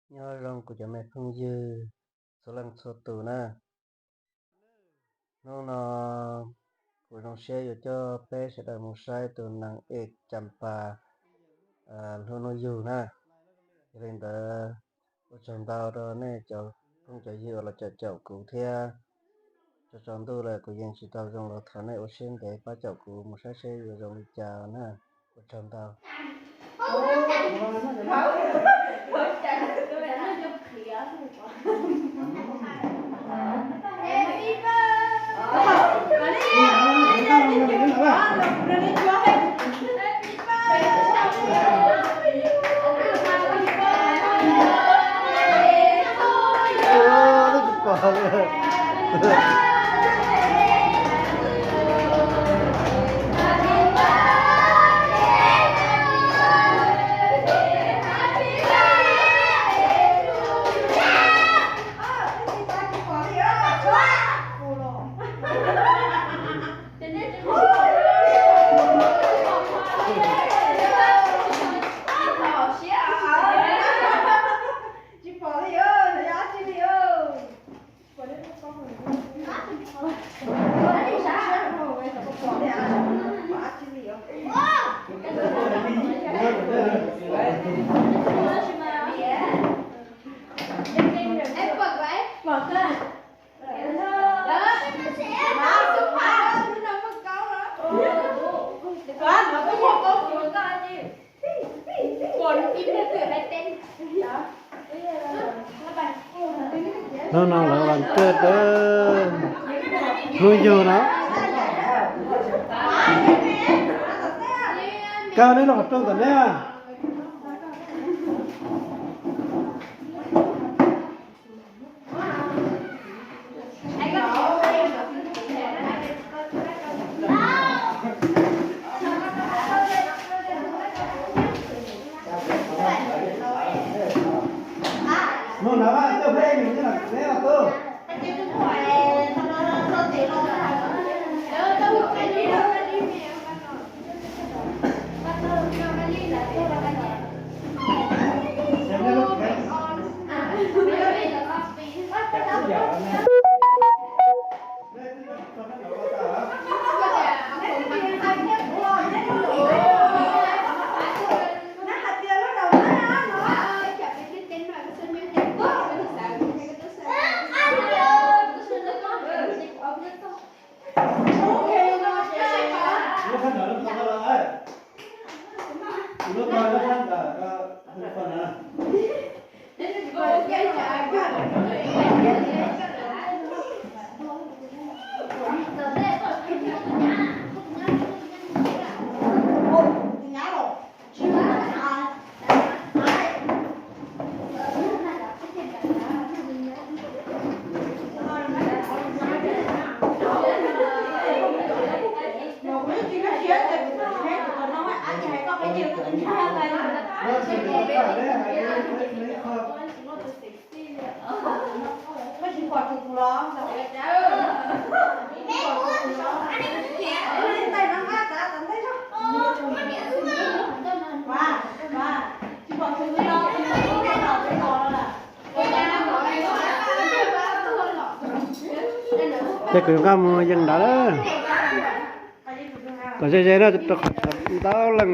Nyob zoo kuv cov me phooj ywg txhua leej txhua tus na. Hnub no kuv zoo siab yuav coj peb sawv daws mus saib tus neeg ej Cam Pas hlub hnub yug na. Yog li ntawd, ua tsaug ntau rau nej cov phooj cov ywg uas los caum caum kuv thiab. Tsaus tsaus ntuj lawm kuv yeej tsis tau zoo los thov nej ua siab ntev pab caum kuv mus saib seb yuav zoo li cas na. Ua tsaug ntau. Hnub no lawv vas kawj tawb hnub yug no. Koj neb los qhov rooj tom neb. Ces kuv yuav nqa mus yees nrad lawm. Kom ze ze na rau qhov ntau leej.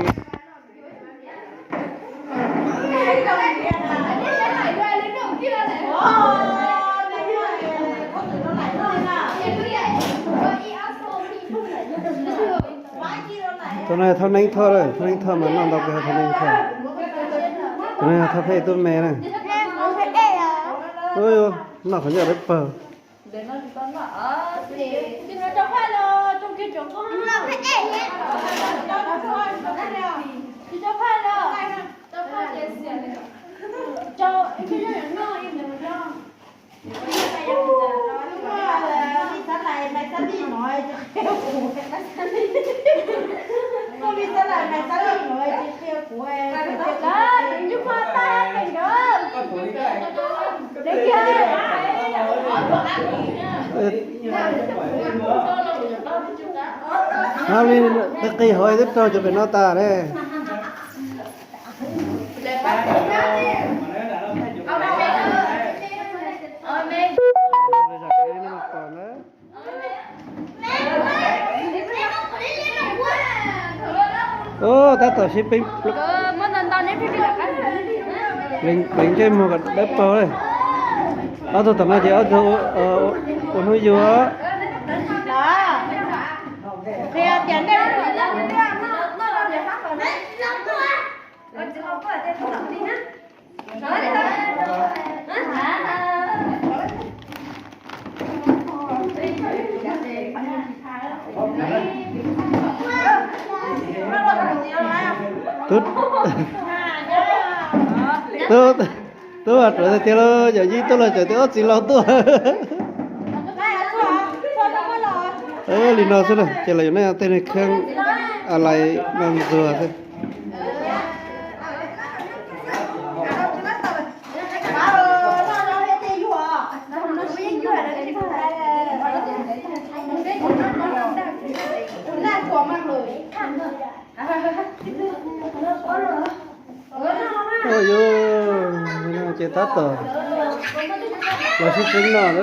Tus no yog Thoj Neeb Thoj lawm, Thoj Neeb Thoj mas noj ntau kawg, Thoj Neeb Thoj. Tus no yog Thoj Phej tub me na. Noj qhov ncauj dawb paug. Hab li, qis hauv twb raug cov pem no tas ne. Sib peeb pleev ntsej muag kom dawb paug li. Ob tug tom no ces ob tug ua hnub yug. Tub, tub, tub, ruam tiag tiag lauj, yawm yij tuaj los tseem tias ob txiv laus tuaj. Li no xwb na, ces los yuav nej tej neeg kheeb a lais no ntxuag xwb. Ua yuav, ces tab tom los sib txeeb no lawm,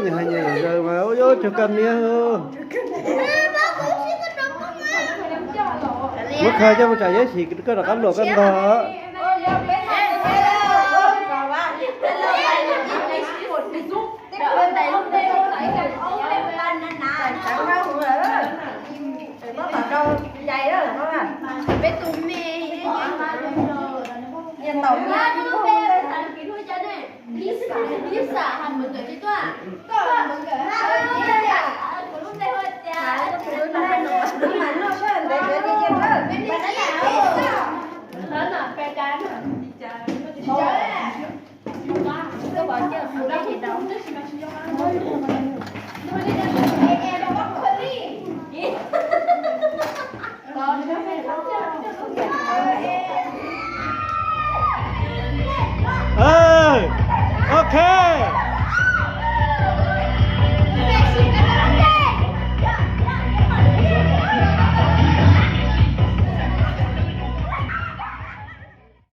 nyias hais nyias zom zaws mas ua yuav cog kaj niab. Muab kha coj mus tsam yeb sim koj rov qab luam koj ntog. Ok.